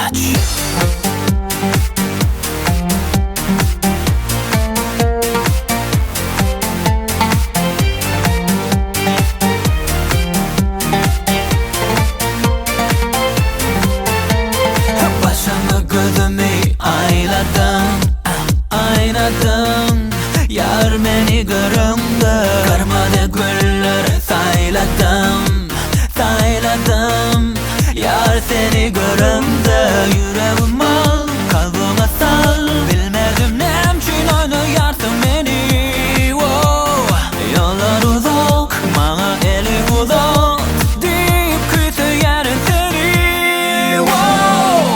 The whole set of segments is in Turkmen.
Aç. Başymy gözümi aýladym, aýladym Ýar meni göreňde Görmedi gülleri saýladym, saýladym Ýar seni göremde Ýüregim al, kalbyňa sal Bilmedim näme üçin oýnaýarsyň meni Wow Ýollar uzak, maňa eli uzat Diýip küýseýärin seni Wow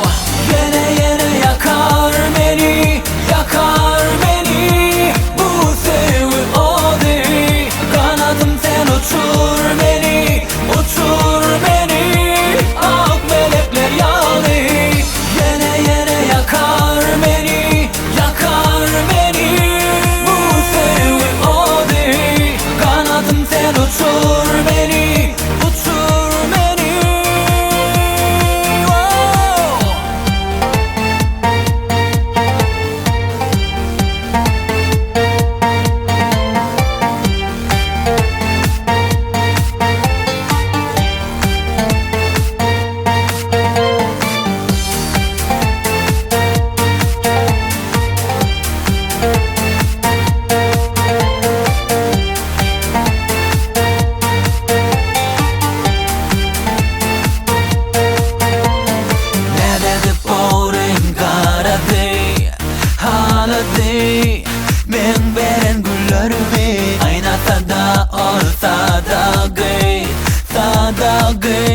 Ýene ýene ýakar meni, ýakar meni Bu söýgi ody Ganatym sen uçur meni, uçur meni Ak melekler ýaly Ýene ýene ýakar meni, ýakar meni Bu söýgi ody Ganatym sen uçur meni, uçur meni Wow! Nädedip boryn garady, halady Meň beren güllerimi Aýnasada ol sada gyz, sada gyz.